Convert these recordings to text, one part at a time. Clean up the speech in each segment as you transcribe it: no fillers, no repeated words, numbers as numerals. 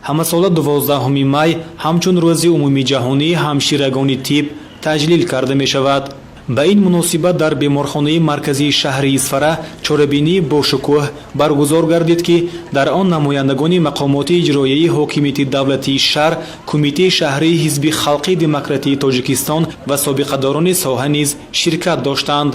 Ҳамасола 12 май ҳамчун рӯзи умумиҷаҳонии ҳамширагони тиб таҷлил карда мешавад. Ба ин муносибат дар беморхонаи марказии шаҳри Исфара чорабинии бошукӯҳ баргузор гардид, ки дар он намояндагони мақомоти иҷроияи ҳокимияти давлатии шаҳр, Кумитаи шаҳрии Ҳизби халқии демократии Тоҷикистон ва собиқадорони соҳа низ ширкат доштанд.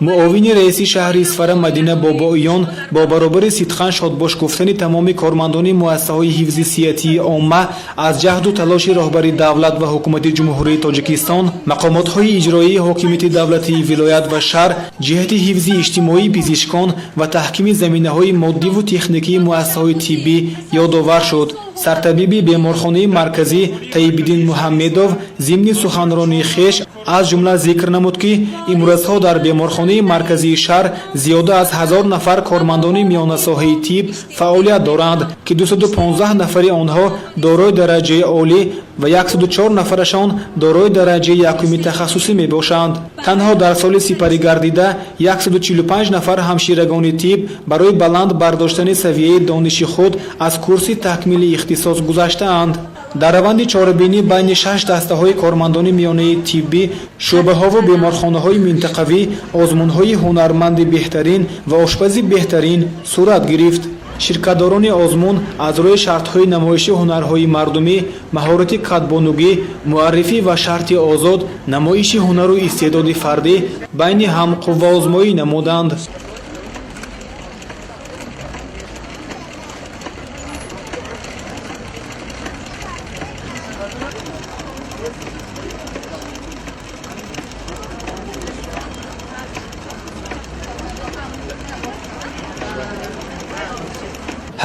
Муовини раиси шаҳри Исфара Мадина Бобоиён бо баробари сидқан шодбош гуфтани тамоми кормандони муассисаҳои ҳифзи сиҳатии омма аз ҷаҳду талоши роҳбари давлат ва ҳукумати Ҷумҳурии Тоҷикистон, мақомотҳои иҷроияи ҳокимияти давлатии вилоят ва шаҳр ҷиҳати ҳифзи иҷтимоии пизишкон ва таҳкими заминаҳои моддиву техникии муассисаҳои тиббӣ ёдовар шуд. Сартабиби беморхонаи марказӣ Таибиддин Муҳаммедов зимни суханронии хеш аз ҷумла зикр намуд, ки имрӯзҳо дар беморхонаи марказии шаҳр зиёда аз 1000 нафар кормандони миёнасоҳаи тиб фаъолият доранд, ки 215 нафари онҳо дорои дараҷаи олӣ ва 104 нафарашон дорои дараҷаи якуми тахассусӣ мебошанд. Танҳо дар соли сипарӣ гардида 145 нафар ҳамширагони тиб барои баланд бардоштани савияи дониши худ аз курси такмили ихтисос гузаштаанд. Дар раванди чорабинӣ байни шаш дастаҳои кормандони миёнаи тиббӣ, шӯъбаҳову беморхонаҳои минтақавӣ озмунҳои ҳунарманди беҳтарин ва ошпази беҳтарин сурат гирифт. Ширкатдорони озмун аз рӯи шартҳои намоиши ҳунарҳои мардумӣ, маҳорати кадбонугӣ, муаррифӣ ва шарти озод, намоиши ҳунару истеъдоди фардӣ байни ҳам қувваозмоӣ намуданд.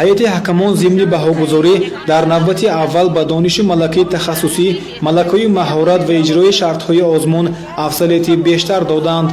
Ҳайати ҳакамон зимни баҳогузорӣ дар навбати аввал ба донишу малакаи тахассусӣ, малакаю маҳорат ва иҷрои шартҳои озмун афзалияти бештар доданд.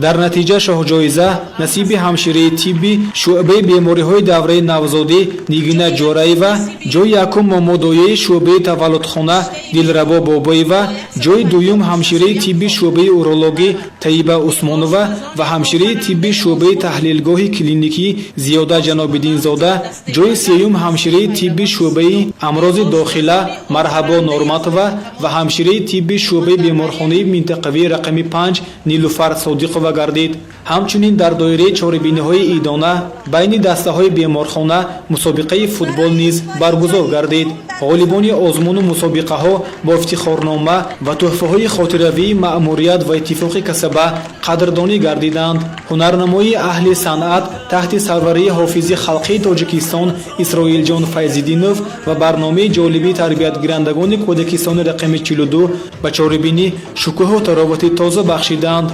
Дар натиҷа шоҳҷоиза насиби ҳамшираи тибби шӯъбаи бемориҳои давраи навзодӣ Нигина Ҷораева, ҷои якум момодояи шӯъбаи таваллудхона Дилрабо Бобоева, ҷои дуюм ҳамшираи тибби шӯъбаи урологӣ Таиба Усмонова ва ҳамшираи тибби шӯъбаи таҳлилгоҳи клиникӣ Зиёда Ҷанобиддинзода, ҷои сеюм ҳамшираи тибби шӯъбаи амрози дохила Марҳабо Норматова ва ҳамшираи тибби шӯъбаи беморхонаи минтақавии рақами 5 Нилуфар Содиқова гардид. Ҳамчунин дар доираи чорабиниҳои идона байни дастаҳои беморхона мусобиқаи футбол низ баргузор гардид. Ғолибони озмуну мусобиқаҳо бо ифтихорнома ва тӯҳфаҳои хотиравии маъмурият ва иттифоқи касаба қадрдонӣ гардиданд. Ҳунарнамоии аҳли санъат таҳти сарварии ҳофизи халқии Тоҷикистон Исроилҷон Файзиддинов ва барномаи ҷолиби тарбиятгирандагони кӯдакистони рақами 42 ба чорабинӣ шукӯҳу таровати тоза бахшиданд.